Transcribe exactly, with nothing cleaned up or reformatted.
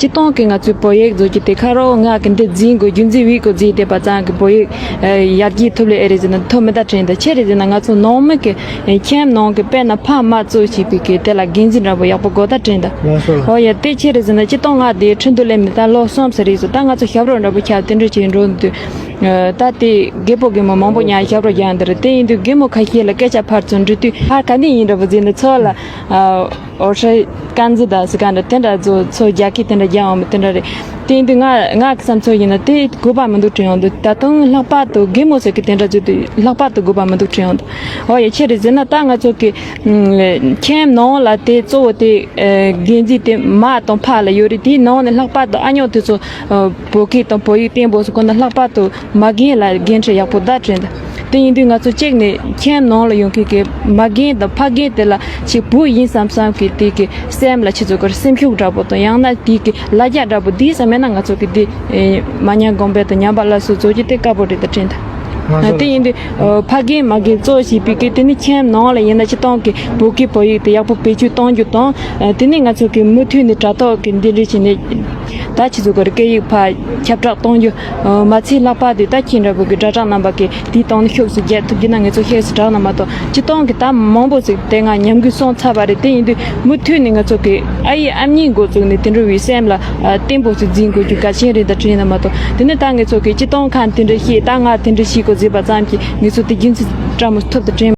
སྤྱིར་བཏང་གི་ང་ཚོའི་བོད་ཡིག་བཟོ་རྒྱུ་དེ་ཁ་རོག་ང་གི་འདི་འཛིན་དགོས། རྒྱུན་འཛིན་བྱེད་དགོས་བརྩིས་བསྡད་པ་ཙང་གི་བོད་ཡིག་ཡར་རྒྱས་ཐུབ་ལེ་ཨེ་རེད་ཟེར་ན་ཐུབ་མི་ད་དྲན་ད། ཆི་རེད་ཟེར་ན་ང་ཚོ་ནང་མི་གི་ཁྱིམ་ནང་གི་དཔེར་ན་ཕ་མ་གཙོ་བྱས་པའི་གི་དེ་ལ་འགན་འཛིན་འདྲ་པོ་ཡག་པོ་དགོས་ད་དྲན་ད། ལགས་སོ། ཧོ་ཡ། དེ་ཆི་རེད་ཟེར་ན་སྤྱིར་བཏང་ང་དེ་ཁྲིན་ཏུ་སླེབས་ནས་ད་ལོ་གསུམ་ཙམ་རེད་སོང་། ད་ང་ཚོ་ཞབས་བྲོ་འདྲ་པོ་ཁྱབ་དེ་འདྲ་བྱས་འགྲོ་འདུག་ད་དེ་རྒད་པོ་རྒད་མོ་མང་པོ་ཉར་ཞབས་བྲོ་རྒྱག་འདི་རེད། དེ་ཡིན་དུས་རྒད་མོ་ཁ་ཤས་ལ་སྐད་ཆ་ཕར་ཚུར་འདྲི་དུས་ཧ་ག་འདི་ཡིན་འདྲ་པོ་ཟེར་ནས་ཚོ་ལ། ཨོ་ཧྲེ་ཀན་ཛི་ད་སི་ཀན་ད་དེ་འདྲ་ཚོ་ཚོ་རྒྱ་སྐད་དེ་འདྲ་རྒྱག་འོང་བ་དེ་འདྲ་རེད། དེ་ཡིན་དུས་ང་ང་གི་བསམ་ཚུལ་ཡིན་ན་དེ་དགོས་པ་མི་འདུག་དྲན་ཡོང་འདུག་ད་དུང་ལྷག་པར་དུ་རྒན་མོ་ཟེར་གི་དེ་འདྲ་བརྗོད་དུས་ལྷག་པར་དུ་དགོས་པ་མི་འདུག་དྲན་ཡོང་འདུག་ཨོ་ཡ། ཆི་རེད་ཟེར་ན་ད་ང་ཚོ་གི་ཁྱིམ་ནང་ལ་དེ་གཙོ་བོ་དེ་འགན་འཛིན་དེ་མ་དང་ཕ་ལ་ཡོད་རེད། དེའི་ནང་ནས་ལྷག་པར་དུ་ཨ་ཉོག་དེ་ཚོ་བོད་སྐད་དང་བོད་ཡིག་བརྟན་པོ་ཟེར་གོ་ན་ལྷག་པར་དུ་མ་རྒན་ལ་འགན་འཁྲི་ཡག་པོ་བརྡ་དྲན་ད། དེ་ཡིན་དུས་ང་ཚོ་གཅིག་ནས་ཁྱིམ་ནང་ལ་ཡོང་མཁན་གྱི་མ་རྒན་དང་ཕ་རྒན་དེ་ལ་ཆེས་བུ་ཡིན་བསམ་བསམ་གྱི་དེ་གི་སེམས་ལ་ཆེ་ཚོ་གར་སེམས་ཤུགས་འདྲ་པོ་དང་ཡང་ན་དེ་གི་ལ་རྒྱ་འདྲ་པོ་དེ་ཙམ་མེད་ན་ང་ཚོ་གི་དེ་མ་ཉམས་གོང་འཕེལ་དང་ཉམས་པ་སླར་གསོ་བཟོ་རྒྱུ་དེ་དཀའ་པོ་རེད་ད་དྲན་ད། དེ་ཡིན་དུས་ཕ་རྒན་མ་རྒན་གཙོ་བྱས་པའི་གི་དེ་ནི་ཁྱིམ་ནང་ལ་ཡིན་ན་སྤྱིར་བཏང་གི་བོད་སྐད་བོད་ཡིག་དེ་ཡག་པོ་བེད་སྤྱོད་གཏོང་རྒྱུ་དང་དེ་ནི་ང་ཚོ་གི་མུ་མཐུད་ནས་དྲ་ཐོག་གི་འདི་འདྲ་བྱས་ནས། ད་ཁྱེད་ཚོ་གི་སྐད་ཡིག་ཕར་ཁྱབ་བསྒྲགས་གཏོང་རྒྱུ། མ་ཚད་ལྷག་པར་དུ་ད་ཁྱེད་འདྲ་བོ་གི་དྲ་གྲགས་རྣམ་པ་གི་དེའི་སྟེང་ནས་ཤུགས་སུ་རྒྱས་ཐུབ་རྒྱུ་ན་ངེད་ཚོ་ཤེས་སུ་དྲག་ན་མ་གཏོགས་སྤྱིར་བཏང་གི་ད་མང་པོ་ཞིག་དེ་སྔ་ཉམས་རྒུད་སོང་ཚར་བ་རེད། དེ་ཡིན་དུས་མུ་མཐུད་ནས་ང་ཚོ་གི་ཨ་ཡེ་ཨ་མྱེས་འགོ་བཙུགས་ནས་དེ་འདྲ་བའི་སེམས་ལ་བརྟན་པོ་ཞིག་འཛིན་དགོས་རྒྱུ་གལ་ཆེན་རེད་ད་དྲན་ན་མ་གཏོགས་དེ་ནས་ད་ངེད་ཚོ་གི་སྤྱིར་བཏང་ཁ་དེ་འདྲ་ཤེས་ད་ང་དེ་འདྲ་ཤེས་དགོས་ཟེར་བ་ཙམ་གྱིས་ངེད་ཚོ་དེ་རྒྱུན་ཆད་བཀྲ་མོ་ཐུབ་ད་དྲན།